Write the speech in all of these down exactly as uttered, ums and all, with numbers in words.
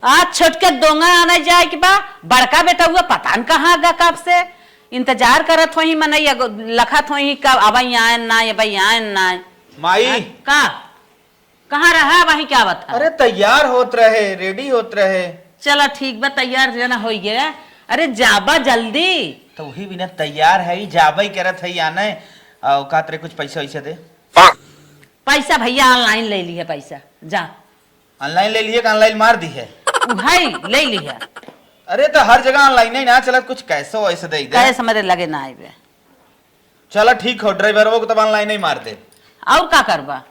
आज छोटके दोंगा आने जाए के बा, बड़का बेटा हुआ पता न कहाँ गा कब से। इंतजार करत होही मनई, अगो-, लखत होही कब अबई आयन ना, अबई आयन ना। माई। हाँ, का? कहाँ रहा वहीं क्या बता? अरे तैयार होत रहे, ready होत रहे। चला ठीक बा, तैयार जना होई गया। अरे जाबा जल्दी। तो वही बिना तैयार है, जाबा ही करत है आने। आ, का तेरे कुछ पैसा वैसा दे? पैसा भैया online ले ली है पैसा, जा। Online ले लिए कि online मार दी है? उहई ले ली है। अरे तो हर जगह online ही ना चलत, कुछ cash वैसे दे दे। Cash हमरे लगे ना आइबे। चला ठीक हो, driver को तब online ही मार दे। और का करबा?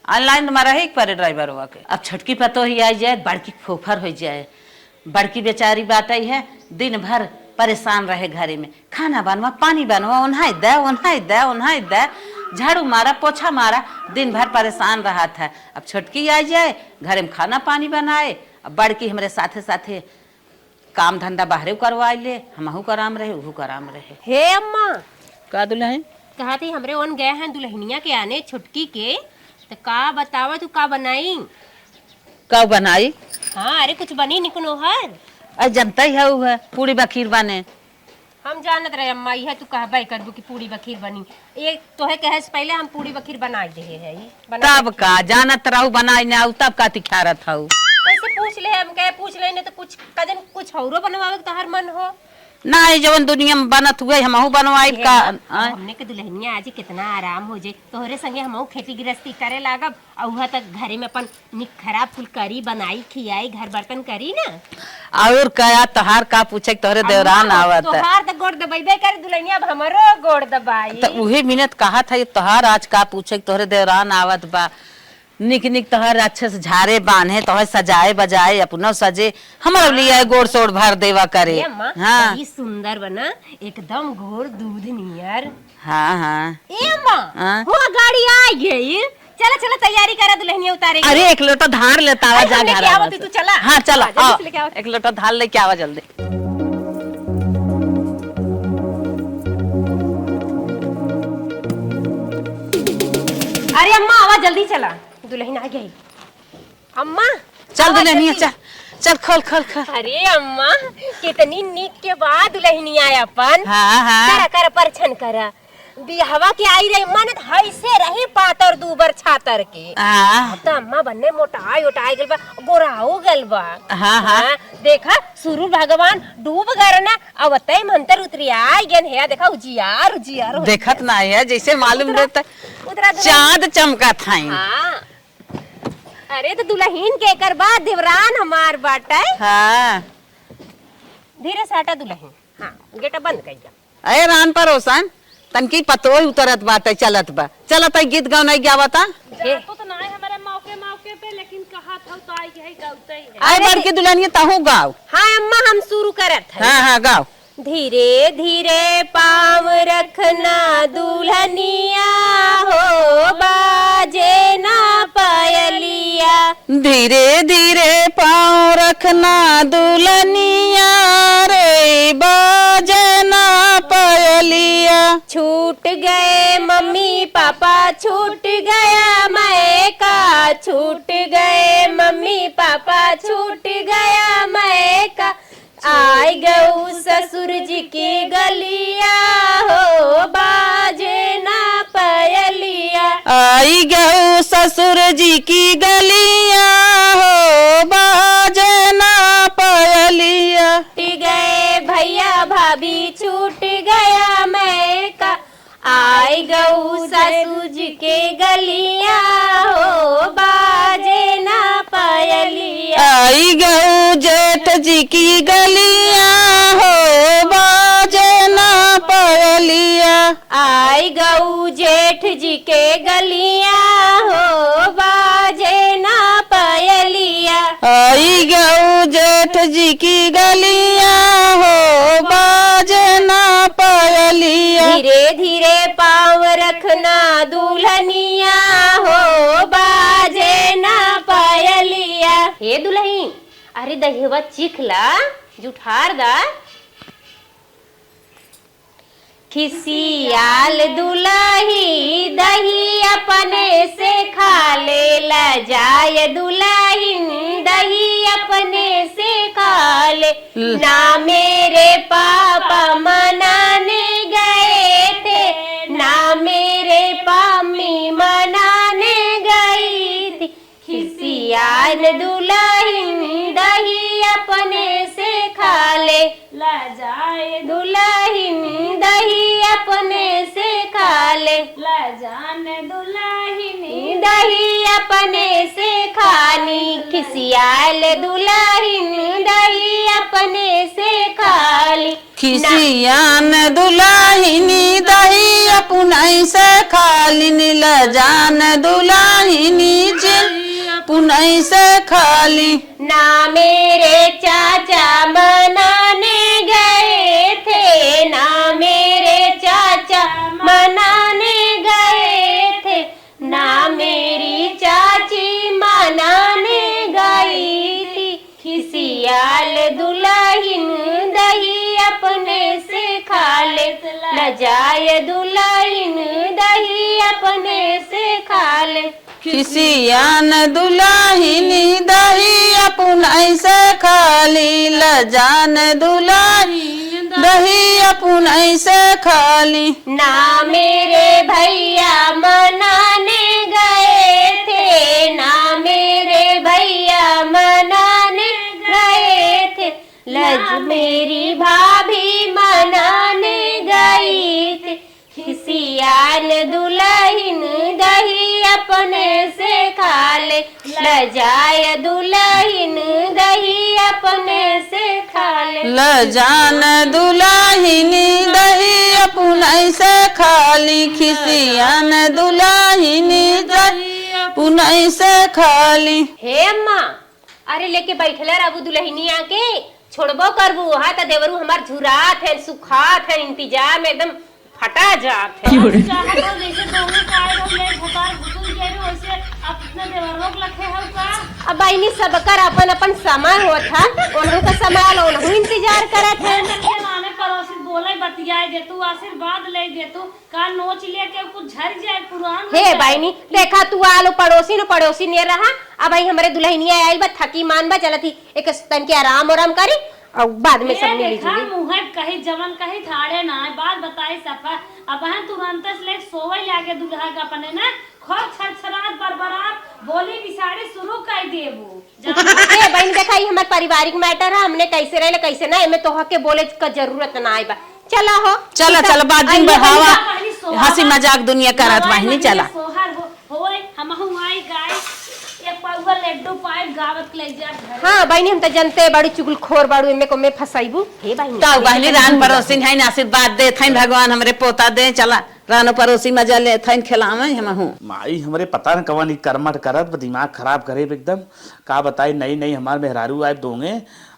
Online तो मारा ही परे driver के। अब छोटकी पतोही आई जाए, बड़की फोफर हो जाए। बड़की बेचारी बाटई है, दिन भर परेशान रहे घरे में, खाना बनवा, पानी बनवा, ओन्हाई दे, ओन्हाई दे, ओन्हाई दे, झाड़ू मारा, पोछा मारा, दिन भर परेशान रहत है। अब छोटकी आ जाए, घरे में खाना पानी बनाए, अब बड़की हमरे साथे साथे काम धंधा बाहरे करवाए ले, हमहू कराम रहे, उहू कराम रहे। हे अम्मा, का दुल्हन? कहा थी हमरे ओन गए हैं दुल्हनिया के आने छोटकी के, तो का बतावा तू का बनाई? का बनाई? हाँ, अरे कुछ बनी निकनो हर। अरे जनता ही है, उ है पूड़ी बखीर बने। हम जानत रहे अम्मा, इहे तू कहबे करबू कि पूड़ी बखीर बनी। एक तोहे कहे से पहले हम पूड़ी बखीर बनाई देहे है, ई बना तब के का जानत रहू बनाई ना आऊ, तब का तिखारत हऊ? कैसे पूछ ले, हम कहे पूछ ले, नहीं तो कुछ कजन कुछ औरो बनवावे के तोहर मन हो। ना, ई जवन दुनिया में बनत हुए हमहू बनवाई ये का। ना, आय? हमने के दुल्हनिया आज कितना आराम हो जाए, तोहरे संगे हमहू खेती गृहस्थी करे लागब। अउहा तक घरे में अपन निक खराब कुल करी, बनाई, खियाई, घर बर्तन करी ना। और का, तोहार का पूछे, तोहरे अम्मा, देवरान आवत। तोहार त गोड़ दबइबे करे दुल्हनिया, अब हमरो गोड़ दबाई। त उहे मिनट कहा था, ये तोहार आज का पूछे, तोहरे देवरान आवत बा। निक निक तोहर अच्छे से झारे बान्हे, तोहर सजाए बजाए, अपनो सजे, हमरो लिए गोड़ सोड़ भर देवा करे। ये अम्मा, हाँ। बड़ी सुंदर बना, एकदम गोर दूध नियर। हाँ, हाँ। ए अम्मा, हाँ? हो गाड़ी आ गई। चला, चला, तैयारी करा दुल्हनिया उतारे के। अरे, एक लोटा धार लेता आवा, अरे, जा हम लेके घर आवा, आवा तू, से। तू चला। हाँ, चला, हाँ, जल्दी आओ। से लेके आवा। एक लोटा धार लेके आवा जल्दी। अरे अम्मा, आवा, जल्दी चला, दुल्हन आ गई। अम्मा, चल आवा दुल्हनिया, जल्दी। चल, चल, खोल, खोल, खोल। अरे अम्मा, कितनी नीक के बा दुल्हनिया अपन। हाँ, हाँ। करा, करा, परछन करा। बियाहवा के आई रही, मन त हइसे रही पातर दूबर छातर के। हाँ। अब त अम्मा बन्ने मोटाई ओटाई गल बा, गोराऊ गल बा। हाँ, हाँ। हाँ, देखा, सूरुज भगवान डूब गए ना, अब तय मंतर उतरी आई गन है, देखा, उजियार, उजियार हो देखत गया। ना है, जैसे मालूम उतरा, रहता, उतरा, उतरा। चाँद चमकत हइन। हाँ। अरे, तो दुल्हन के एकर बाद देवरान हमार बाटे। हाँ। धीरे से हटा दुल्हन। हाँ, गेटा बंद कर जा। अरे रान परोसन, तनकी पतोह उतरत बाटे, चलत बा। चलत है, गीत गौनाई गावता। जातो तो ना है हमारे मौके मौके पे, लेकिन कहा था तो आई है, गावते ही है। अरे अरे बड़की दुल्हनिया, तहू गाओ। हाँ अम्मा, हम शुरू करत है। हाँ, हाँ, गाओ। धीरे धीरे पाँव रखना दुल्हनिया हो, बाजे ना पायलिया। धीरे धीरे पाँव रखना दुल्हनिया रे, बाजे ना पायलिया। छूट गए मम्मी पापा, छूट गया मयका, छूट गए मम्मी पापा, छूट गया मयका। आई गऊ ससुर जी के गलिया हो, बाजे ना पायलिया। आई गऊ ससुर जी की गलिया हो, बाजे ना पायलिया। छूट गए भैया भाभी, छूट गया मयका। आई गऊ ससुर जी के गलिया हो, बाजे ना पायलिया। आई गऊ जेठ जी की गलिया हो, बाजे ना पायलिया। आई गऊ जेठ जी के गलिया हो, बाजे ना पायलिया। आई गऊ जेठ जी की गलिया हो, बाजे ना पायलिया। धीरे धीरे पाँव रखना दुल्हनिया हो, बाजे ना पायलिया। हे दुल्हन, अरे दहिवा चीख ला, जुठार दा। खिसियाल दुलही दही अपने से खा ले, लजाए दुलहिन दही अपने से खा ले। ल- ना मेरे पापा मनाने गए थे, ना मेरे पामी मनाने गई थी। खिसियान दुलहिन दही अपने से खा ले। लजाए दुलहिन दही अपने से खा ले। लजान दुलहिन दही अपने से खा ली। खिसियाल दुलहिन दही अपने से खा ली। खिसियान दुलहिनी दही अपनई से खा ली, लजान दुलहिनी जे अपनई से खा ली। ना मेरे चाचा मनाने गए थे, ना मेरे चाचा मनाने गए थे, ना मेरी चाची मनाने गई थी। खिसियाल दुलहिन दही अपने से खा ले, लजाए दुलहिन दही अपने से खा ले। खिसियान दुलहिनी दही अपनई से खा ली, लजान दुलहिन दही अपनई से खा ली। ना मेरे भैया मनाने गए थे, ना मेरे भैया मनाने गए थे, लज मेरी भाभी मनाने गई थी। खिसियान दुलहिन दही अपने से खा ले, लजाए दुलहिन दही अपने से खा ले। लजान दुलहिनी दही अपनई से खा ली, खिसियान दुलहिनी दही अपनई से खा ली। हे अम्मा, अरे लेके बैठले रहबू दुलहिनिया के, छोड़बो करबू? वहाँ त देवरू हमार झुरात है, सुखात है, इंतजार में एकदम फटा जात है। की हो रे? चाहत हो जैसे दोनों का आए रहो, ले भतार घुसुन के रहो, वैसे अपने देवरों के लखे हो का? अब बहिनी, सबकर अपन अपन समय होत है, उन्हों का समय आल, उन्हों इंतजार करत है। मैं सबके माने पड़ोसी बोले बतियाए दे, तू आशीर्वाद ले दे, तू का नोच लिया के कुछ झर जाए पुरान हो हे जाए। बहिनी, देखा तू आलो पड़ोसी न पड़ोसी ने रहा, अब आई हमरे दुलहिनिया आइल बा, थकी मान बा, चलत ही एक तनके आराम ओराम करी और बाद में ए, सब मिली देखा, जुली। मुँह कही जवन कही ठाड़े ना है, बात बताई सफा। अब हैं तुरंत से ले सोवे लागे दुल्हा का अपने ना, खूब छरछरात बरबरात बोली बिसाड़ी शुरू कर देबू। जाना? ए बहिन, देखा, ई हमार पारिवारिक मैटर है, हमने कैसे रहले कैसे ना, एमे तोह के बोले का जरूरत ना आइबा। चला हो। चला, ई सब चला, बाद दिन आइए बढ़ावा। बहिनी, सोहर हंसी बा। मजाक दुनिया करत नवाई बहिनी, महीने चला। सोहर हो, होए, हमहू आई गाई, एक पौवा लड्डू पाइब, गावत ले जा घरे। हाँ बहिनी, हम त जनते बाड़ू, चुगलखोर बाड़ू, एमे को में फंसाइबू। हे बहिनी, तब बहिनी, रान पड़ोसिन है, आशीर्वाद देत है भगवान, हमरे पोता दे, चला, रानो पड़ोसी मजा लेत है, खिलावे हमहू। माई, हमरे पता न कवन ई करमट करत बा, दिमाग खराब करे एकदम। का बताई, नई नई हमार मेहरारू आए दोंगे,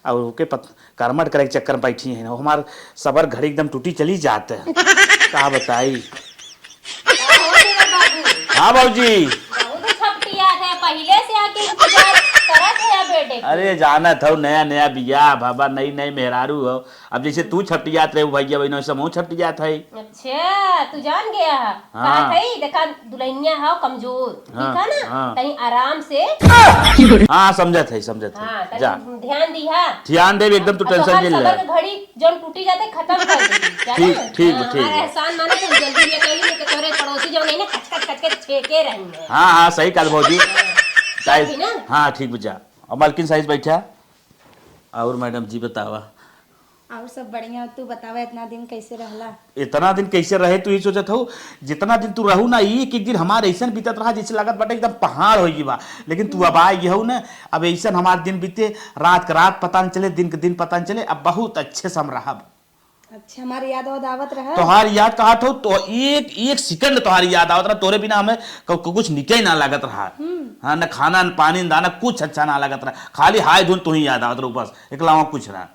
और ओके पत-, करमट करे के चक्कर में बैठी हैं। हमार सबर घड़ी एकदम टूटी चली जात है। का बताई? का हो देवर बाबू? हाँ भौजी। बहुत छपटियात है, पहिले से आके इंतजार करत है बेटे के। अरे जानत हौ, नया नया बियाह भवा, नई नई मेहरारू हौ। अब जैसे तू छपटियात रहे भैया, वही से हमहू छपटियात है। अच्छा, तू जान गया है। हाँ। कहा थई, देखा, दुल्हनिया है कमजोर, हाँ, ठीक है ना? हाँ। तनी आराम से। हाँ, समझत है, समझत है। हाँ, तनी जा। ध्यान दिहा। ध्यान देब एकदम, तू अब tension तोहार जिन ले। सबर के घड़ी जौन टूटी जाते, खत्म कर देबी, जाना? ठीक, ठीक, हाँ, ठीक। हमारा एहसान माना, तुम जल्दी लेके आई, नहीं तो तोरे पड़ोसी जौन है ना, कच, कच, कच के छेके रही है। हाँ, हाँ, सही कहत भौजी। हाँ, ठीक काहे-, भी ना? हाँ, ठीक बा, जा। अब मलकिन साइज बैठा, और मैडम जी बतावा। और सब बढ़िया, तू बतावा, इतना दिन कैसे रहला? इतना दिन कैसे रहे, तू ही सोचत हो, जितना दिन तू रहू ना, एक एक दिन हमार ऐसन बीतत रहा, जैसे लागत बाटे एकदम पहाड़ हो गई बा। लेकिन तू अब आ गई हो ना, अब ऐसन हमार दिन बीते, रात का रात पता न चले, दिन के दिन पता न चले, अब बहुत अच्छे से हम रहब। अच्छा, हमार याद वाद आवत रहा? तोहार याद कहा थो, तो एक, एक सेकंड तोहार याद आवत रहा, तोरे बिना हमें क-, क-, कुछ निके ना लागत रहा। हम्म। हाँ, न खाना, न पानी, न दाना, कुछ अच्छा ना लागत रहा। खाली हाय धुन तू ही याद आवत रहा, बस, एकलावा कुछ ना।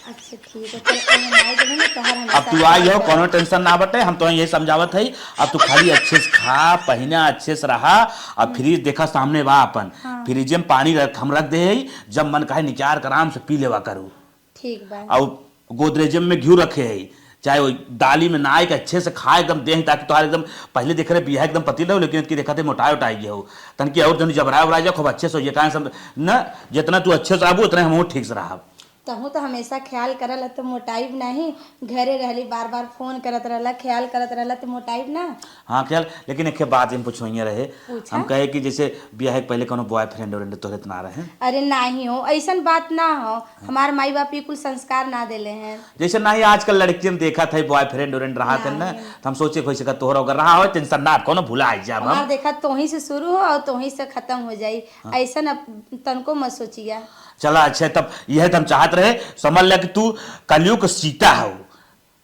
अच्छा, ठीक है, चल, अब हम आए जब ना, तोहार हम अब तू आई हो, कोनो tension ना बटे, हम तो ये समझावत है, अब तू खाली अच्छे से खा, पहिना, अच्छे से रहा, अब हम्म। फ्रिज देखा सामने बा अपन, हाँ। फ्रिज में पानी रख, हम रख दे है, जब मन कहे निकार के आराम से पी लेवा करू। ठीक बा। और गोदरेज में घी रखे है, चाहे वो दाली में ना आए, कि अच्छे से खाए एकदम देह, ताकि तोहार एकदम, पहले देख रहे बियाह एकदम पतली रहो, लेकिन इतनी देखा थे मोटाए उटाए गए हो। तन की और जन जबरा उबरा जाओ, खूब अच्छे से ये काहे सब न, जितना तू अच्छे से रहबू, उतने हम ठीक से रहब। तहूँ तो हमेशा ख्याल करल, तो मोटाइब नहीं, घरे रहली, बार बार फोन करत रहला, ख्याल करत रहला, तो मोटाइब ना। हाँ ख्याल, लेकिन एक बात हम पूछो रहे। पूछा। हम कहे कि जैसे बियाह के पहले कोनो बॉयफ्रेंड व्रेंड तोहरे तो ना रहे? अरे नाही हो, ऐसन बात ना हो। हाँ। हमार माई बाप ये कुल संस्कार ना देले हैं। जैसे नाही आजकल लड़कियन देखत है बॉयफ्रेंड व्रेंड रहत है ना, नाही। तो हम सोचे कोई से का तोहरा अगर रहा हो टेंशन ना, कोनो भुला जाब हम। हमार देखा तोही से शुरू हो और तोही से खत्म हो जाई। हाँ। ऐसन अब तनको मत सोचिया। चला अच्छा, तब यह तो हम चाहत रहे, समझ ले कि तू कलयुग सीता हो।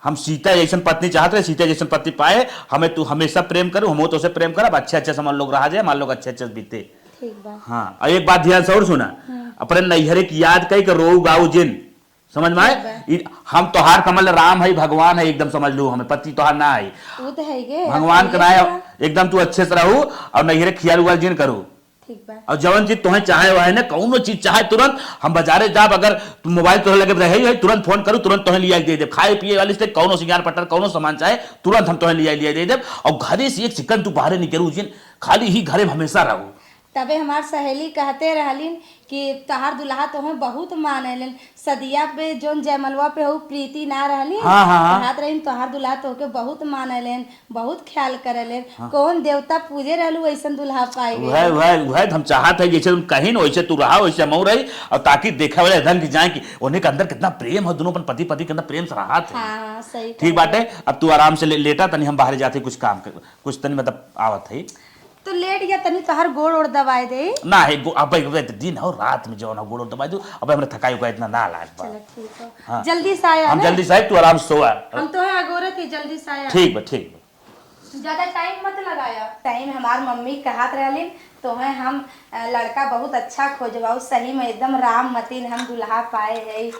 हम सीता जैसन पत्नी चाहत रहे, सीता जैसन पति पाए, हमें तू हमेशा प्रेम करू, हमहू तोसे प्रेम करब, अच्छे अच्छे से हमार लोग रहा जाए, हमार लोग अच्छे अच्छे से बीते। ठीक बा। हाँ, और एक बात ध्यान से और सुना, हम्म। अपने नैहरे की याद कई के रोऊ गाऊ जिन, समझ में आए? ठीक बा। ई हम तोहार समझ ले राम है, भगवान है, एकदम समझ लू, हमें पति तोहार ना है। वो तो है ये, भगवान के ना है, एकदम तू अच्छे से रहू और नैहरे खियाल उयाल जिन करू। ठीक बा। और जवन चीज तोहे चाहे वह है ना, कौनो चीज चाहे तुरंत हम बाजारे जाब, अगर तू मोबाइल तोहे लगे रहे है, तुरंत फोन करू, तुरंत तोहे लिया दे देब। खाए पिए वाली से कौनो सिंगार पट्टर, कौनो सामान चाहे तुरंत हम तोहे लिया, लिया दे देब। और घरे से एक सेकंड तू बाहरे निकलू जिन, खाली ही घरे में हमेशा रहू। तबे हमार सहेली कहते रहलिन कि तोहार दुल्हा तोहे बहुत मानेलन, सदिया पे जौन जयमलवा पे हो प्रीति ना रहली, हाँ, हाँ, हाँ। कहत रहिन तोहार दुल्हा तोहके बहुत मानेलेन, बहुत ख्याल करेलेन। हाँ। कौन देवता पूजे रहलू ऐसन दुल्हा पाए गए? वह, वह, वह हम चाहत है, जैसे तुम कहीं न वैसे तू रहा, वैसे हमहू रही, और ताकि देखे वाले ढंग की जाए कि उन्हें के अंदर कितना प्रेम हो, दोनों अपन पति पत्नी के अंदर प्रेम से रहा थे। हाँ, हाँ, सही ठीक बात है। अब तू आराम से ले, लेटा, तनी हम बाहर जाते कुछ काम कर, कुछ तनी मतलब आवत है। तो लेट गया, तनी तोहार गोड़ ओड़ दबाए दे। ना है, गो-, अब एक दिन हो, रात में जौन हो, गोड़ ओड़ दबाए दू। अब हमरा थकाई उकाई इतना ना लाग बा। चलो, ठीक हो। हाँ। जल्दी से आया हम ना? जल्दी से आए, तू आराम से सोआ। हम तोहे अगोरत ही, जल्दी से आया। ठीक बा, ठीक बा। ज्यादा टाइम मत लगाया। टाइम हमार मम्मी कहत रहलिन, तोहे हम, अ, लड़का बहुत अच्छा खोजबाऊ, सही में एकदम राम मतिन हम दुल्हा पाए है।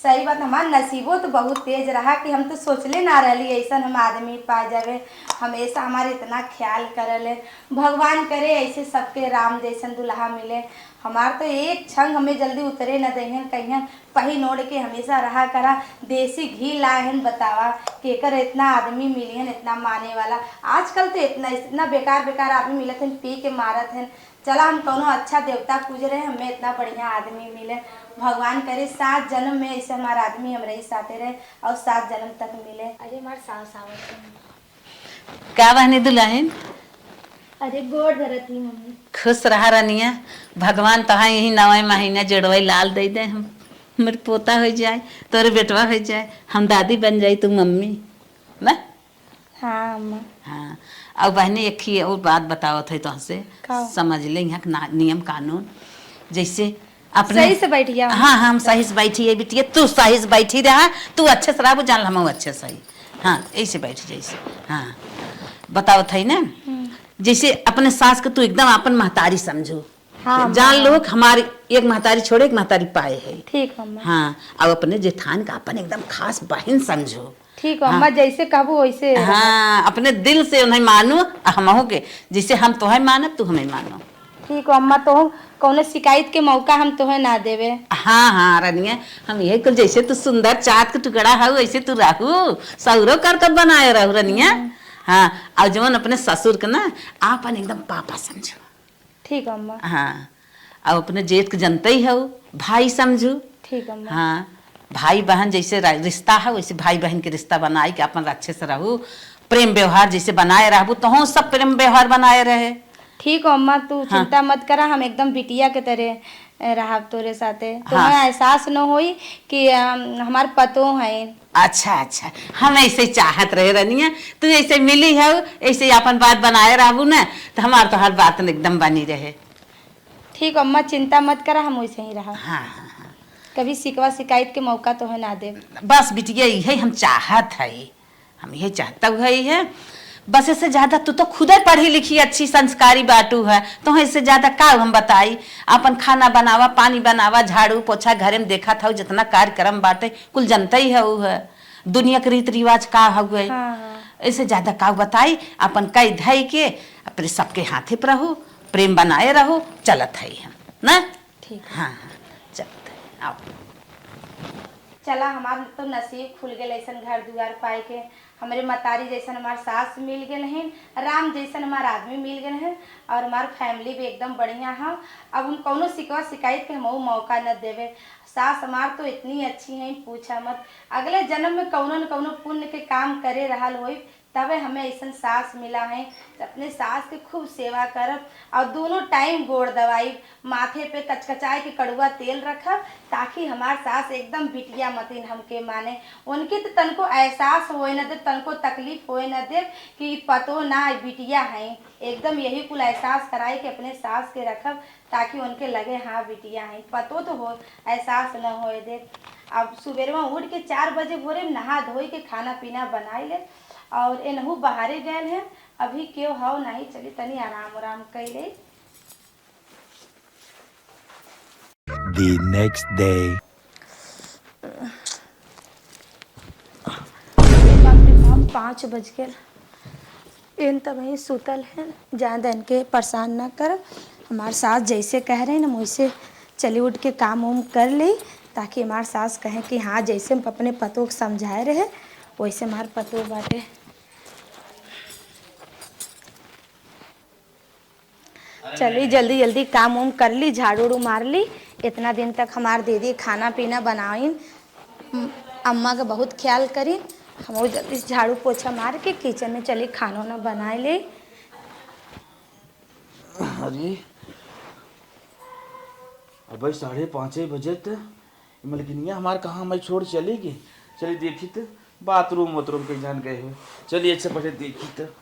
सही बात, हमार नसीबो तो बहुत तेज रहा कि हम तो सोचले ना रहली ऐसन हम आदमी पा जावे। हमेशा हमार इतना ख्याल करल है। भगवान करे ऐसे सबके राम जैसन दुल्हा मिले। हमार तो एक क्षण हमें जल्दी उतरे न देहन, कहियन पहिन ओढ़ के हमेशा रहा करा। देसी घी लाए हन, बतावा केकर इतना आदमी मिली हन इतना माने वाला। आजकल तो इतना, इतना बेकार बेकार आदमी मिलत हन, पी के मारत हन। चला हम कौनो अच्छा देवता पूज रहे, हमें इतना बढ़िया आदमी मिले। भगवान करे सात जन्म में ऐसे हमार आदमी हमरे ही साथे रहे और सात जन्म तक मिले। अरे हमार सास आवत है। का बहनी दुल्हन? अरे गोड़ धरत ही मम्मी। खुश रहा रनिया, भगवान तोहा यही नवे महीना जोड़वई लाल दे दे। हम, हमर पोता हो जाए, तोरे बेटवा हो जाए, हम दादी बन जाई, तू मम्मी, ना? हाँ अम्मा। हाँ, अब बहनी एक ही और बात बतावत है तोहसे, का? समझ ले यहाँ के ना-, नियम कानून, जैसे अपने सही से बैठ गया। हाँ, हाँ, हम सही से बैठी है बिटिया, तू सही से बैठी रहा, तू अच्छे से रहबू, जान ल हमहू अच्छे से ही। हाँ, ऐसे बैठ जैसे। हाँ, बतावत है ना, हम्म। जैसे अपने सास के तू एकदम अपन महतारी समझू। हाँ, जान हाँ। लो कि हमारी एक महतारी छोड़े, एक महतारी पाए है। ठीक है, अम्मा। हाँ, अब अपने जेठान का अपन एकदम खास बहन समझो। ठीक हो, हाँ। अम्मा, जैसे कहबू वैसे रहो। हाँ, अपने दिल से उन्हें मानो, आ हमहू के, जैसे हम तोहे मानब, तू हमें मानो। ठीक हो, अम्मा, तो कौनो शिकायत के मौका हम तोहे ना देवे। हाँ, हाँ, रनिया, हम यही कुल, जैसे तू सुंदर चाँद के टुकड़ा हऊ, वैसे तू रहू, सौरो कर तो बनाए रहू, रनिया। हम्म। हाँ, और जवन अपने ससुर के ना, आपन एकदम पापा समझो। ठीक, अम्मा। हाँ, अब अपने जेठ के जनते ही हऊ, भाई समझू। ठीक, अम्मा। हाँ, भाई बहन जैसे रा-, रिश्ता है, वैसे भाई बहन के रिश्ता बनाए के अपन अच्छे से रहू, प्रेम व्यवहार जैसे बनाए रहबू, तोहूँ सब प्रेम व्यवहार बनाए रहे। ठीक हो, अम्मा, तू हाँ। चिंता मत करा, हम एकदम बिटिया के तरह, ए, रहब तोरे साथे। हाँ। तुम्हें एहसास न होई कि, अम, हमार पतो है। अच्छा, अच्छा, हम ऐसे चाहत रहे रनिया, तू ऐसे मिली हऊ, ऐसे अपन बात बनाए रहबू ना, तो हमार तोहार बात न एकदम बनी रहे। ठीक, अम्मा, चिंता मत करा, हम वैसे ही रहब। हाँ, हाँ, हाँ। कभी शिकवा शिकायत के मौका तोहे ना देब। बस बिटिया, यही हम चाहत है, हम यही चाहत है। बस इससे ज्यादा तू तो खुदे पढ़ी लिखी, अच्छी संस्कारी बाटू है, तो इससे ज्यादा का हम बताई? अपन खाना बनावा, पानी बनावा, झाड़ू पोछा, घरे में देखत हऊ, जितना कार्यक्रम बाटे, कुल जनते ही हऊ है। दुनिया के रीत रिवाज का हउए। हाँ, हाँ। ऐसे ज्यादा का बताई, अपन कई धई के, अपने सबके हाथे पर रहू, प्रेम बनाए रहू, चलत है हम, ना? ठीक है। हाँ, हाँ, चलत है, आओ। चला, हमार तो नसीब खुल गेल ऐसन घर दुआर पाए के। हमरे मतारी जैसन हमार सास मिल गेल हैं, राम जैसन हमार आदमी मिल गेल हैं, और हमार family भी एकदम बढ़िया है। अब हम कौनो शिकवा शिकायत के हमहू मौका न देवे। सास हमार तो इतनी अच्छी हैं, पूछा मत। अगले जन्म में कौनो न कौनो पुण्य के काम करे रहल होई, तबे हमें ऐसन सास मिला है। अपने सास के खूब सेवा करब और दोनों time गोड़ दबाइब, माथे पे कचकचाए के कड़ुआ तेल रखब, ताकि हमार सास एकदम बिटिया मतिन हमके माने। उनके तो तनको एहसास होए न दे, तनको तकलीफ होए न दे कि पतो ना बिटिया है। एकदम यही कुल एहसास कराए कि अपने सास के रखब, ताकि उनके लगे, हाँ, बिटिया है, पतो तो हो, एहसास न होए दे। अब सुबेरवा उठ के चार बजे भोरे नहा धोई के खाना पीना बनाई ले, और एनहू बाहरे गए हैं, अभी केहू हव नहीं, चली तनी आराम आराम कई ले। The next day. अरे बाप रे बाप, पाँच बज गए। इन तब ही सुतल है, ज्यादा इनके परेशान ना कर। हमार सास जैसे कह रहे हैं ना, वैसे चली उठ के काम उम कर ले, ताकि हमार सास कहें कि हाँ, जैसे हम अपने पतोह के समझाए रहे, वैसे हमार पतोह बाटे। चली, जल्दी जल्दी काम उम कर ली, झाड़ू उड़ू मार ली। इतना दिन तक हमार दीदी खाना पीना बनाइन, अम्मा का बहुत ख्याल करी। हम जल्दी से झाड़ू पोछा मार के kitchen में चली, खाना उना बनाए ले। अरे, अब भाई साढ़े पाँचे बजे त मलकिनिया हमार कहाँ मैं छोड़ चली गई? चली देखी त, bathroom वाथरूम के जान गए हो। चलिए, अच्छा, पहले देखी त।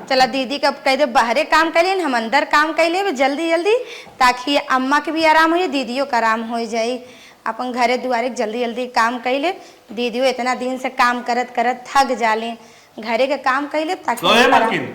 चला, दीदी के अब कह दे, बाहरे काम कर लेन, हम अंदर काम कर लेबे जल्दी जल्दी, ताकि अम्मा के भी आराम हो जाए, दीदियों का आराम हो जाए। अपन घरे दुआरे के जल्दी जल्दी काम कर ले। दीदियों इतना दिन से काम करत करत थक जाले, घरे के काम कर ले ताकि कहे आराम। मलकिन,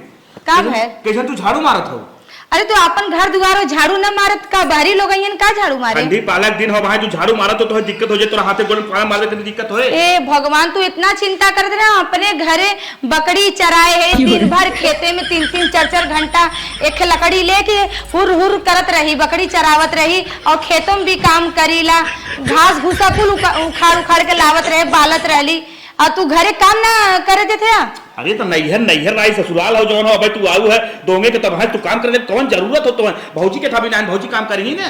का कैसे, है? कैसे तू झाड़ू मारत हो? अरे, तू अपन घर दुआरो झाड़ू न मारत का? बाहरी लोग अइहन का झाड़ू मारे? ठंडी पाला के दिन हो भाई, तू झाड़ू मारत हो, तोहे दिक्कत हो जाए, तोरा हाथे गोड़ में पाला मारे के दिक्कत होए। ए भगवान, तू इतना चिंता करत रहे, अपने घरे बकरी चराए है, दिन भर खेते में तीन तीन चार चार घंटा एक लकड़ी लेके हुर हुर करत रही, बकरी चरावत रही और खेतों में भी काम करीला, घास भूसा कुल उका-, उखाड़ उखाड़ के लावत रहे, बालत रहली, और तू घरे काम ना करे देते आ? अरे तो नैहर, नैहर नाई ससुराल हो जौन हो, अबे तू आऊ है, दोंगे के तब है, तू काम करे दे, कौन जरूरत हो तो है? भौजी के था भी ना, भौजी काम करी ना।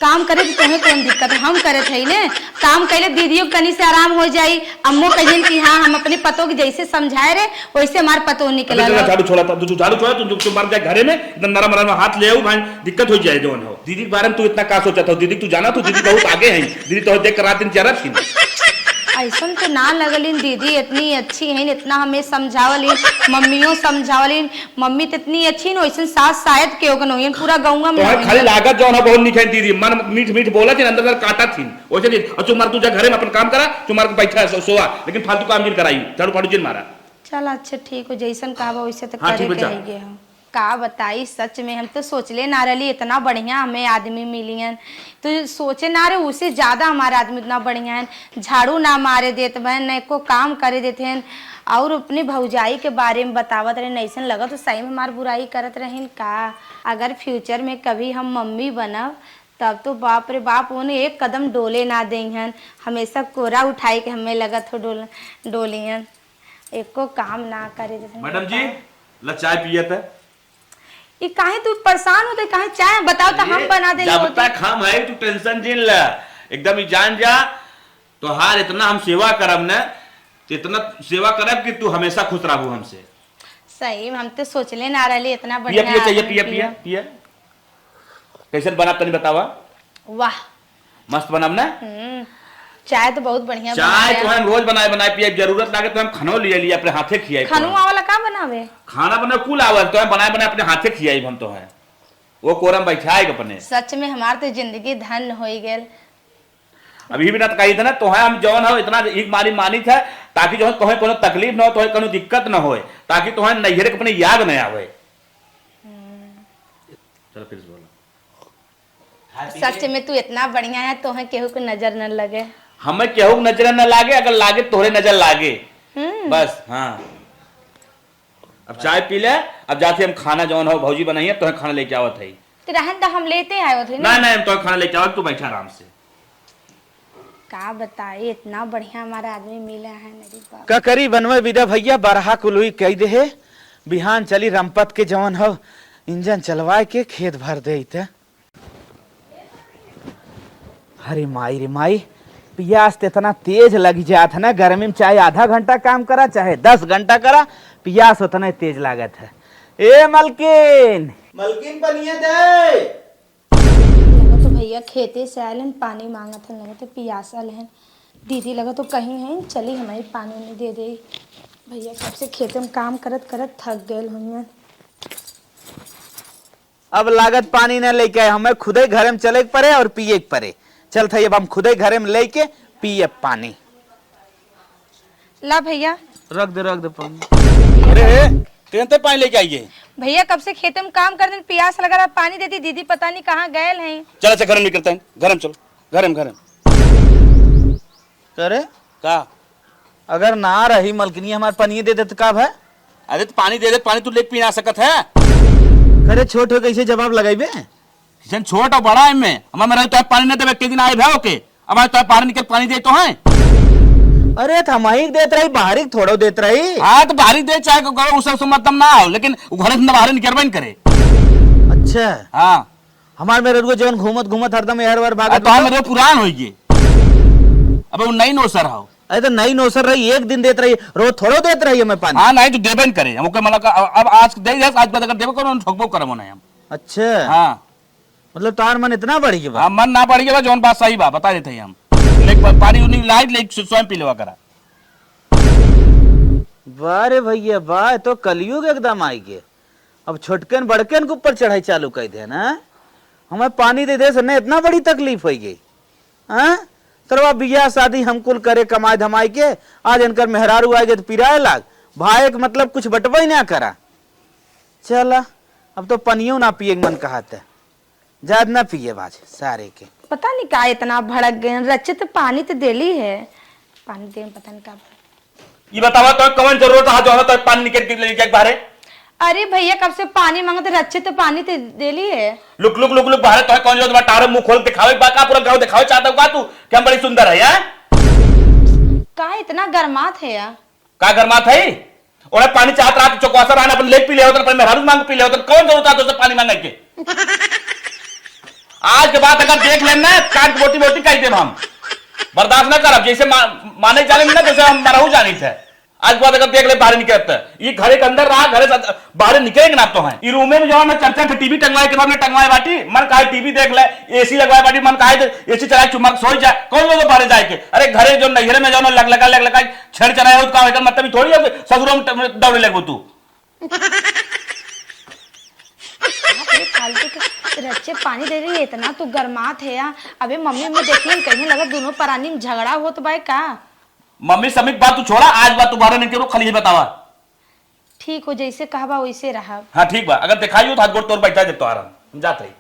काम करे तो तुम्हें कौन दिक्कत है? हम करे थे ने, काम कैले दीदियों के तनी से आराम हो जाई। अम्मो कहियन कि हाँ, हम अपने पतोह के जैसे समझाए रहे, वैसे हमार पतोह अबे निकलल चला हो। झाड़ू छोड़ा था, तू झाड़ू छोड़ा, तू, तू, तू मर जाए घरे में, एकदम नरम नरम हाथ ले आऊ भाई, दिक्कत हो जाए जौन हो। दीदी के बारे में तू इतना का सोचा था? दीदी तू जाना, तू दीदी बहुत आगे हैं, दीदी तो देख के रात दिन जरत ही। ऐसन तो ना लगलिन दीदी, इतनी अच्छी हैं, इतना हमें समझावलिन, मम्मियों समझावलिन, मम्मी तो इतनी अच्छी न, वैसन सास शायद केहू के न होइहन, पूरा गौवा में तोहर होइहन। खाली लागत जौन ह बहुत नीक है दीदी, मन मीठ मीठ बोलत ही, अंदर अंदर काटत ही। वैसे दिन, और चुप मार, तू जा घरे में अपन काम करा, चुप मार के बैठा है, सो-, सोआ, लेकिन फालतू काम जिन कराई, झाड़ू फाड़ू जिन मारा। चल अच्छा ठीक हो, जैसन कहबा वैसे तो हाँ, करे ठीक बा, के जा। रहिए हम। का बताई, सच में हम तो सोचले ना रहली इतना बढ़िया हमें आदमी मिलियन। तो सोचे ना रहे, उसे ज्यादा हमार आदमी उतना बढ़िया है। झाड़ू ना मारे देत बहन, न एको काम करे देत हन। और अपने भौजाई के बारे में बतावत रहे, नैसन लगत तो सही में हमार बुराई करत रहिन का। अगर future में कभी हम मम्मी बनब, तब तो बाप रे बाप, ओने एक कदम डोले ना देइहन, हमेशा कोरा उठाई के हमें लगत हो डोल-, डोलियन। एको काम ना करे देत हन। मैडम जी, ला चाय पियत है। ई काहे तू परेशान होते, काहे चाय बताओ तो हम अरे, बना देले जब होती। तक हम है, तू tension जिन ला, एकदम ही जान जा, तोहार इतना हम सेवा करब न, इतना सेवा करब कि तू हमेशा खुश रहबू हमसे। सही में, हम तो सोचले ना रहली इतना पिया, बढ़िया पिया, चाहिए, आदमी पिया, पिया, पिया। पिया। कैसन बनब तनी बतावा? वाह। मस्त बनब ना? हम्म, चाय तो बहुत बढ़िया चाय बनाया। तो हम रोज बनाए, बनाए पिए, जरूरत लागे तो हम खानो लिए लिए, अपने हाथे खियाई खानो तो हम। आवाला का बनावे? खाना बनावे कुल आवाला, तो हम बनाए, बनाए अपने हाथे खियाई हम तो हैं। वो कोरम बैठाए के अपने। सच में हमार तो जिंदगी धन्य होई गेल। अभी भी ना तो कही था ना, तोहे हम जौन हो इतना एक मारी मानी था, ताकि जो है तोहे कोनो तकलीफ ना हो, तोहे कोनो दिक्कत ना होए, ताकि तोहे नैहरे के अपने याद ना आवे। हम्म। चलो फिर से बोलो। सच में तू इतना बढ़िया है, तोहे केहू के नजर न लगे। हमें केहू के नजर न लागे, अगर लागे तोहरे नजर लागे। हम्म। बस, हाँ। अब चाय पी ले, अब जाके हम खाना जौन हो भौजी बनाई है, तोहे खाना लेके आवत है। तो रहन दा, हम लेते आए होते ना। ना, ना, हम तोहे खाना लेके आवत, तू बैठा आराम से। का बताई, इतना बढ़िया हमारा आदमी मिला है, अरे बाप। का करी बनवे बिदा भइया, बरहा कुलुई कई देहे। बिहान चली रमपत के जवन हव, इंजन चलवाए के खेत भर देइत। अरे माई रे माई, पियास त इतना तेज लग जात है ना, गर्मी में चाहे आधा घंटा काम करा, चाहे दस घंटा करा, पियास उतना तेज लागत है। ए मलकिन! मलकिन, पनिया दे। लगत है भइया खेते से आयल हन, पानी मांगत हन, लगत है पियासल हन। दीदी लगत है कहीं हैं, चली हमहीं पानी उनी दे देई। भइया कब से खेते में काम करत करत थक गयल होइहैं। अब लागत पानी न लेके आए, हमें खुदे घरे में चले के परे और पिए के परे। चलत है अब हम खुदे घरे में लेके पिए पानी। ला भइया। रख दे, रख दे पानी। अरे, तेंते पानी लेके आइए। भइया, कब से खेते में काम करत हन, पियास लगा रहा, पानी दे दी। दीदी पता नहीं कहाँ गयल हैं। चल, अच्छा, घर में निकलते हैं, घर में चलो, घर में, घर में। करे? का? अगर ना रही मलकिनी, हमार पानी दे दे तो का भा? अरे, तो पानी दे दे, पानी तू लेके पी ना सकत है। करे, छोट हो, कैसे जवाब लगाइबे? जन छोट और बड़ा है में, हमार मेहरारू तोहे पानी न देवे, के दिन आए भा ओके, अब आज तोहे बाहर निकल पानी दे तो है। अरे, त हमही के देत रही, बाहरी के थोड़ो देत रही। हाँ, तो बाहरी दे, चाहे को करो, उससे, उससे मतलब ना हो, लेकिन वो घरे से बाहर निकलबे न करे। अच्छा। हाँ। हमार मेहरारू जवन घूमत घूमत हरदम एहर ओहर भागत अब तो हम बा। मेरे पुरान होइए। अब वो नई नौसर हो। अरे, तो नई नौसर रही, एक दिन देत रही, रोज थोड़ो देत रही हमें पानी। हाँ, नहीं तो देबे न करे, हम ओके मना कर, अब, अब आज दे दे, आज बाद अगर देबे करो, ठोकबो करबो नहीं हम। अच्छा। हाँ। मतलब तोहार मन इतना बढ़ गया बा? हाँ, मन ना बढ़ गया बा, जौन बात सही बा, बता देते हैं हम। लेक प-, पानी उनी लाई, लेक स्व-, स्वयं पी लेवा करा। वाह रे भइया, वाह, तो कलयुग एकदम आई गए। अब छोटकन बड़कन के ऊपर चढ़ाई चालू कर दे ना। हमें पानी दे दे से ने इतना बड़ी तकलीफ हो गई। हाँ? सरवा बियाह शादी हम कुल करे कमाए धमाए के, आज इनकर मेहरारू आए गए तो पिराए लाग। भाई के मतलब कुछ बटबे ना करा। चला, अब तो पनियो ना पिए के मन कहत है। जाद ना पिए बाज सारे के। पता नहीं का इतना भड़क गए। रचित पानी तो देली है, पानी दे में पता नहीं का भड़क। ये बतावा तो कौन जरूरत है जो हमें तो पानी निकल के लेके बाहर है? अरे भइया, कब से पानी मांगत, रचित पानी तो देली है। लुक, लुक, लुक, लुक, बाहर तो कौन जरूरत बा? तारे मुंह खोल दिखावे बा का? पूरा गाँव दिखावे चाहता हूँ का तू कि हम बड़ी सुंदर है, हैं? का इतना गरमात है यार? का गरमात है? ओने पानी चाहत रहा कि चौकवासा रहन, अपन लेके पी ले होतन, अपन मेहरारू मांग पी ले होतन, कौन जरूरत है तुझसे पानी मांगे के? आज के बाद अगर देख लेन ना, कान की बोटी बोटी कह देब हम। बर्दाश्त ना करब, जैसे मा-, माने जाने ना, जैसे हम मरहू जानी थे। आज के बाद अगर देख ले बाहर निकलत, ये घरे के अंदर रहा, घरे से बाहर निकले के ना तो है। ई रूमे में जो है ना, चार चार ठे टीवी टंगवाए के सामने टंगवाए बाटी, मन काहे टीवी देख ले, एसी लगवाए बाटी, मन काहे तो एसी चला के चुम्मा के सोई जा, कौन लोग बाहर जाए के? अरे घरे जो नैहरे में जो ना लग लगा, लग लगा, छेड़ चलाए हो तो का, एकर मतलब ई थोड़ी है कि ससुरो में ट-, दौड़े लगबो तू। बाप रे, फालतू के रच्चे पानी दे रही है, इतना तू गरमात है या? अबे मम्मी, मम्मी देखिए, कहीं लगा दोनों परानी में झगड़ा होत बाय का? मम्मी, समीक बात तू छोड़ा, आज बात तू बाहर नहीं करो, खाली ये बतावा। ठीक हो, जैसे कहबा वैसे रहब। हाँ, ठीक बा, अगर दिखाई हो तो हाथ गोड़ तोड़ बैठा जब तो आराम, हम जात रही।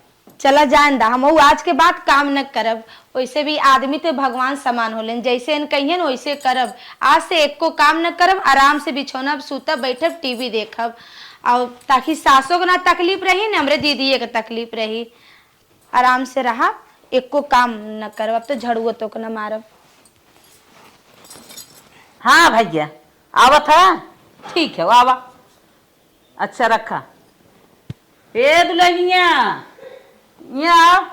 चला जान दा, हमहू आज के बाद काम न करब। वैसे भी आदमी ते भगवान समान होलेन, जैसे इन कहियन वैसे करब। आज से एको काम न करब, आराम से बिछौना पे सूतब, बैठब, टीवी देखब, और ताकि सासो के ना तकलीफ रही, न हमरे दीदीए के तकलीफ रही। आराम से रहब, एको काम न करब। अब तो झड़ुआ तोक न मारब। हाँ भैया, आवत है। ठीक है, आवा। अच्छा रखा। ए दुल्हनिया, यहाँ आओ।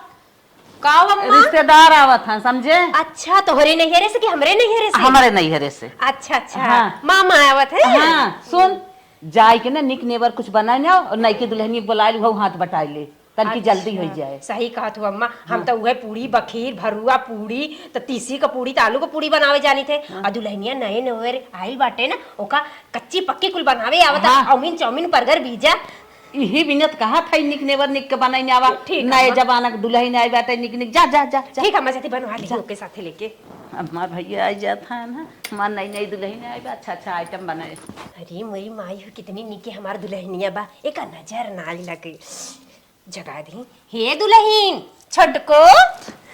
का हो अम्मा? रिश्तेदार आवत हैं, समझे? अच्छा, तोहरे नैहरे से कि हमरे नैहरे से? हमरे नैहरे से। अच्छा, अच्छा। हाँ। मामा आवत है? हाँ, सुन, जाए के ना निक नेवर कुछ बनाए ना और नई की दुल्हनिया बुलाए लू, हाथ बटाए ले, तनकी अच्छा, जल्दी हो जाए। सही कहत हो अम्मा, हम हाँ। तो उहे पूड़ी, बखीर, भरुआ पूड़ी, तो तीसी का पूड़ी, तो आलू का पूड़ी बनावे जानी थे। हाँ। और दुल्हनिया नए नैहर आइल बाटे ना, ओका कच्ची पक्की कुल बनावे आवत, हाँ। Chowmein, chowmein, burger, pizza. इही बिनत कहा था, निक नेवर निक के बनाई आवा। ठीक है, नए अम्मा। जमाना के दुल्हन आई बाटे, निक निक। जा, जा, जा, जा। ठीक है, अम्मा, जाती बनवा ली जा। ओके साथे लेके। हमार भैया आई जात है ना, हमार नई नई दुल्हन आई बा, अच्छा अच्छा आइटम बनाए। अरे मोरी माई हो, कितनी निकी हमार दुल्हनिया बा, एका नजर ना लगे। जगा दी। हे दुल्हन, छोटको।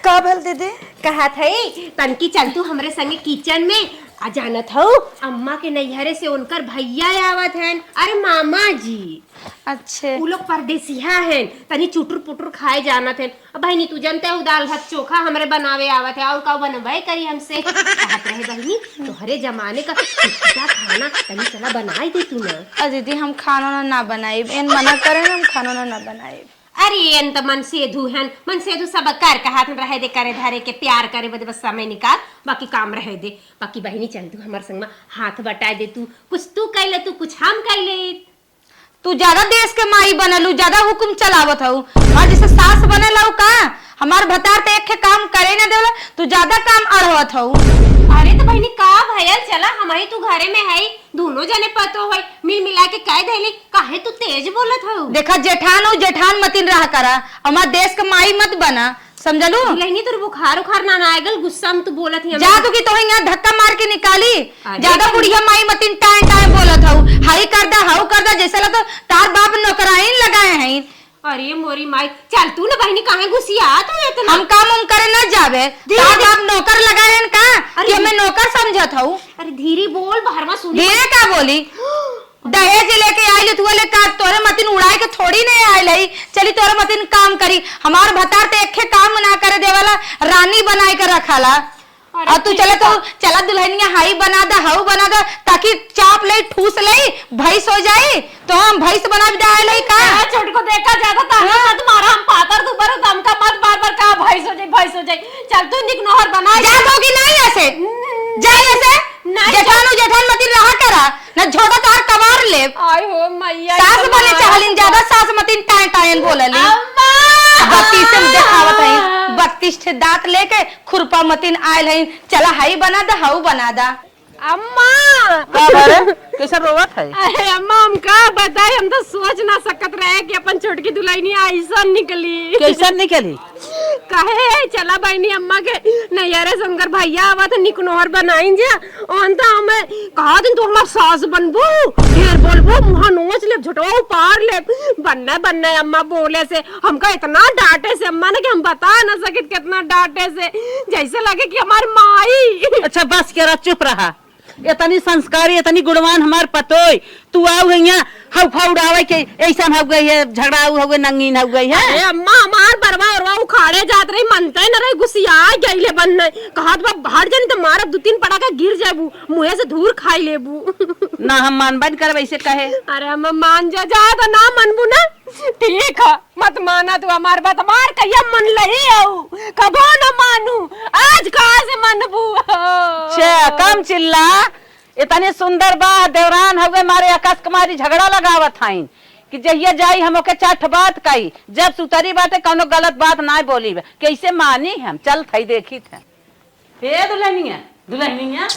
का भल दीदी? कहा थई, तनकी चल तू हमरे संगे किचन में, आ जानत हऊ, अम्मा के नैहरे से उनकर भैया आवत हन, अरे मामा जी। अच्छे। उ लोग परदेसिया हन, तनी चुटुर पुटुर खाए जानत हन। अब बहिनी, तू जानते हो, दाल भात चोखा हमरे बनावे आवत है, और का बनबे करी हमसे। कहत रहे बहिनी, तोहरे जमाने का चटपटा खाना तनी चला बनाई दे तू ना। अ दीदी, हम खाना ना, ना बनाइब, एन मना करे ना, हम खाना ना, ना बनाइब। अरे एन त मन सेधु हन, मन सेधु सब कर कहात रहे दे, करे धरे के प्यार करे बदे बस समय निकाल, बाकी काम रहे दे। बाकी बहिनी, चल तू हमर संग में हाथ बटाए दे, तू कुछ तू कह ले, तू कुछ हम कह ले। तू ज्यादा देश के माई बनलू, ज्यादा हुकुम चलावत हऊ। हमार जैसे सास बने लाऊ का? हमार भतार त एक ठे काम करे न देवला, तू ज्यादा काम अढ़वत हऊ। अरे त बहिनी का भयल, चला हमही तू घरे में हई, दोनों जने पतो होई, मिल मिला के कह देली, काहे तू तेज बोलत हऊ? देखा जेठान हऊ, जेठान मतिन रहा करा, हमार देश के माई मत बना। समझलू? दुल्हनी, तोर बुखार उखार ना, ना आएगल, गुस्सा में तू बोलत ही जा हमें। तू की तोहे यहाँ धक्का मार के निकाली। अरे ज्यादा बहनी। बुढ़िया माई मतिन टाइम टाइम बोलत हऊ, हाई कर दा, हाउ कर दा, जैसे ला तो तार बाप नौकराइन लगाए हैं। अरे मोरी माई, चल तू ना बहनी, काहे गुस्सियात हो इतना? हम काम उम करे न जाबे, दी-, तार दी-, बाप नौकर लगाए हैं का? अरे कि हमें दी-, नौकर समझत हऊ? अरे धीरे बोल, बाहर में सुनी। धीरे का बोली? दहेज लेके आइल तू ले का? तोरे मतिन उड़ाए के थोड़ी नहीं आइल है। चली तोरे मतिन काम करी। हमार भतार ते एक्खे काम ना करे देवाला, रानी बनाए के रखाला। अरे और तू ठीक चला तो बा। चला दुल्हनिया हाई बना दा, हाउ बना दा, ताकि चाप ले, ठूस ले, भैंस हो जाए, तो हम भैंस बना भी आइल है का? हाँ, छोटको देखा ज्यादा ताना हाँ। मत मारा, हम पातर दुबर दम का मत बार बार का भैंस हो जाए, भैंस हो जाए। चल तू निक नोहर बना। जा तो कि नहीं ऐसे? हम्म। जा ऐसे? नहीं जेठान जा। हो जेठान मतिन रहा करा। ना झोटा तार कबार लेब। आय हो मैया, सास ई बने कमाल चाहलिन, बा। ज्यादा सास मतिन टाएं टाएं बोलली। अम्मा! बत्तीस में देखावत हई, बत्तीस ठे दांत लेके खुरपा मतिन आयल हई, चला हई बना दा, हऊ बना दा। अम्मा! का भरे? कैसे रोवत है? अरे अम्मा, हम का बताई, हम तो सोच ना सकत रहे कि अपन छोटकी दुल्हनिया ऐसन निकली। कैसन निकली? कहे, "चला बहिनी, अम्मा के नैहरे से उनकर भैया आवत है, निकनोहर बनाइन जा।" ओन त हमें कहा दिन, "तू हमार सास बनबू, ढेर बोलबू, मुँह नोच लेब, झोटवा उपार लेब।" बन्ने बन्ने अम्मा बोले से, हमका इतना डांटे से अम्मा ने कि हम बता ना सकित कितना डांटे से, जैसे लगे कि हमार माई। अच्छा बस करा, चुप रहा। इतनी संस्कारी, इतनी गुणवान हमार पतोय, तू आउ है यहाँ हौफा उड़ावे के, ऐसन हो गई है, झगड़ा हो गई, नंगीन हो गई है। अरे अम्मा, हमार बरवा उरवा उखाड़े जात रही, मनते न रही, गुस्सिया गईले बन्ने। कहत बा, "हट जनी त मारब, दू तीन पड़ाका गिर जाबू, मुँहे से धूर खाई लेबू।" ना, हम मानबे न करब ऐसे कहे। अरे अम्मा, मान जा, जा त ना मनबू ना, ठीक है। मत माना तू हमार बात, हमार कहिया मन लही आऊ, कबो न मानू, आज कहाँ से मनबू? छे, कम चिल्ला, इतनी सुंदर बा, देवरान हउवे, मारे आकाश कुमारी झगड़ा लगावत हईन कि जहिया जाई हम ओके चार ठो बात कही, जब सुतरी बाटे कौनो गलत बात ना बोली, कैसे मानी हम? चल थई देखी थे। हे दुल्हनिया, दुल्हनिया,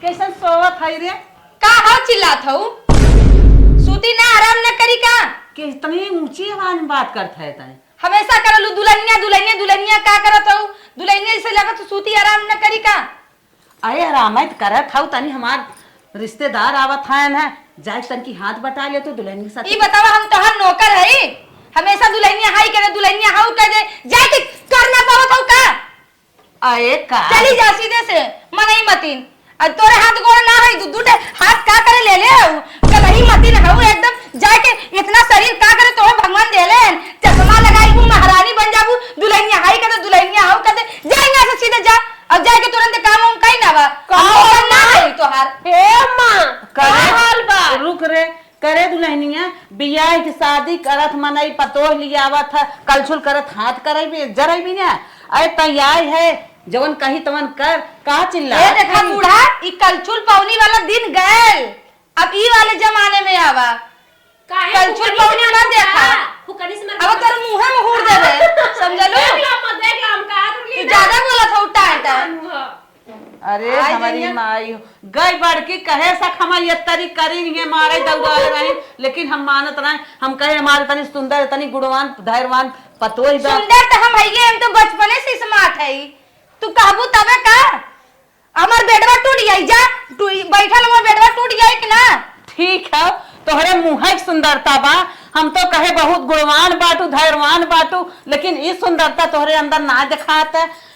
कैसन सोवत हई रे? का हो चिल्लात हऊ? सूती ना, आराम न करी का? कितनी ऊंची आवाज में बात करत है तने? हमेशा करलू दुल्हनिया, दुल्हनिया, दुल्हनिया, का करत हऊ? दुल्हनिया जैसे लगत सूती आराम न करी का? अरे आराम है त करत हऊ, तनी हमार रिश्तेदार आवत हैं ना, जाए तनकी हाथ बटा ले तो दुल्हन के साथ। ई बतावा हम तोहार नौकर हई? हमेशा दुल्हनिया हाई करे, दुल्हनिया हाउ कह दे, जाए के कर ना पावत हऊ का? अरे का? चली जा सीधे से, मनई मतिन। आ तोरे हाथ गोड़ ना है, दू, दू ठे हाथ का करे ले ले हऊ? कलही मतिन हऊ एकदम, जाए के इतना शरीर का करे तोहे भगवान देले हन? चश्मा लगाई हूँ, महारानी बन जाबू, दुल्हनिया हाई कर दे, दुल्हनिया हाउ कर दे, जा यहाँ से सीधे जा। अब जाए के तुरंत काम वाम कहीं ना बा। का हम लोगन ना माँ? है तोहार। हे माँ, का करे? हाल बा? रुक रे, करे दुल्हनिया, बियाह की शादी करत मनई पतोह लियावत है, कलछुल करत हाथ करई भी, जरई भी ना। अरे तैयार है, जवन कही तवन कर, का चिल्ला? ए देखा बूढ़ा, ई कलछुल पौनी वाला दिन गयल, अब ई वाले जमाने में आवा। काहे कलछुल फुकनी से पौनी मत मत देखा। फुकनी से मत अब तोर मुंह में हुर देबे, समझलू? देख ला, मत देख ला, हम कहा तो तू ज्यादा बोलत हऊ, टाइम टाइम। अरे आय हमारी जनिया। माई हो, गई बड़की कहे सक हम ये तरी करी नहीं है, मारे दौड़ाए रही, लेकिन हम मानत रहे, हम कहे हमारे तनी सुंदर, तनी गुणवान, धैर्यवान पतोही बा। सुंदर तो हम हइये, हम तो बचपने से स्मार्ट है, तू कहबू तबे का? हमार बेडवा टूट जाई जा, टू-, बैठल हमार बेडवा टूट जाई कि ना? ठीक है, तोहरे मुँह की सुंदरता बा, हम तो कहे बहुत गुणवान बाटू, धैर्यवान बाटू, लेकिन ई सुंदरता तोहरे अंदर ना देखात है।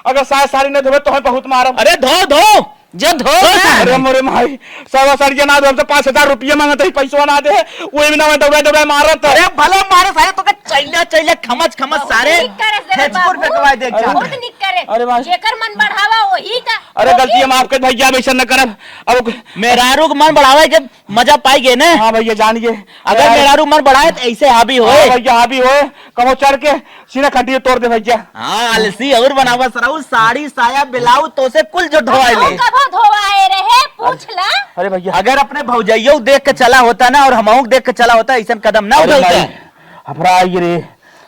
अगर साया साड़ी नहीं धोबे तो हम बहुत मारब। अरे धो, धो। जो धो ना। अरे मोरे माई, साया साड़ी ना धोबे तो पाँच हजार रुपया मांगत है, पैसवा ना दे, वो भी ना मैं दौड़ा दौड़ा मारत। अरे भले मारे सारे, तो के चैला चैला खमच खमच बहुत सारे निक करे से फेंचपुर बाबू। फेंकवा दे अरे, बहुत निक करे। अरे भाई। जेकर मन बढ़ावा वही का, अरे वही। गलती हम आपके भैया, अब ऐसा न करब। अब मेहरारू के मन बढ़ावे के मजा पाई गए ना। हाँ भैया, जान गए। अगर यार। मेहरारू मन बढ़ाए तो ऐसे हावी होए। हाँ भैया, हावी होए। कमो चढ़ के सीना खड्डी तोड़ दे भैया। हाँ, आलसी और बनावा सराऊ, साड़ी, साया, ब्लाउज तो से कुल जो धोवाए ले। कबो धोवाए रहे, पूछ ला। अरे भैया। अगर अपने भौजइयो देख के चला होता ना और हमहू देख के चला होता, ऐसन कदम ना अरे उठाता। भाई, हफरा आई रे।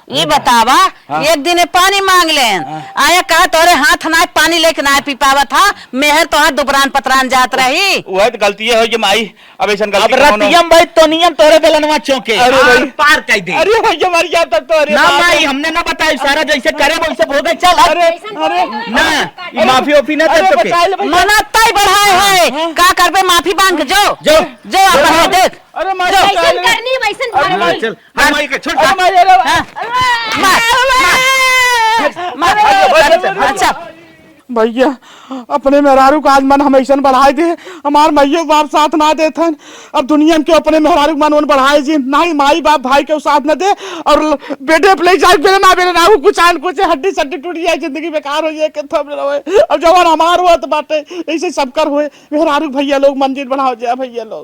ये बतावा, हाँ। एक दिन ये पानी मांग लेन, हाँ। आया कहा तोरे हाथ ना पानी लेके ना पी पावत हा, मेहर तोहार दुबरान पतरान जात रही। वह तो गलती है, हो गई माई, अब ऐसन अब गलती कौनो रतियम भाई तो नियम तोरे बेलनवा चौके अरे आर भाई। पार कर दे। अरे भाई, हमारी याद तक तो, अरे ना बाप रे। माई, हमने ना बताई, सारा जैसे करे वैसे हो गए, चल अब। अरे, अरे। ना, ये माफी ओफी ना अरे, दे सके। बचा ले भैया। मना तय बढ़ाए हाँ, है, हाँ। का करबे माफी मांग के जो, जो, जो जो अपन है हाँ। देख। अरे माई, जो। बचा ले। वैसन करनी, वैसन अरे करनी। माई, चल, हाँ, माई के छोड़, अरे माई, अरे हाँ। मार, मार, मार। अच्छा। भैया, अपने मेहरारू का आज मन हम ऐसन बढ़ाए दे, हमार माइयो बाप साथ ना देत हन। अब दुनिया में क्यों अपने मेहरारू का मन उन बढ़ाए जी, ना ही माई बाप भाई के साथ ना दे, और बेटे पे ले जाए, बेरे ना, बेरे ना, वो कुछ आन कुछ हड्डी सड्डी टूट जाए, जिंदगी बेकार हो जाए, के थम रहे। अब जवान हमार हुआ तो बाटे, ऐसे सबकर हुए, मेहरारू भैया लोग मन जिन बढ़ाओ जाए, भैया लोग।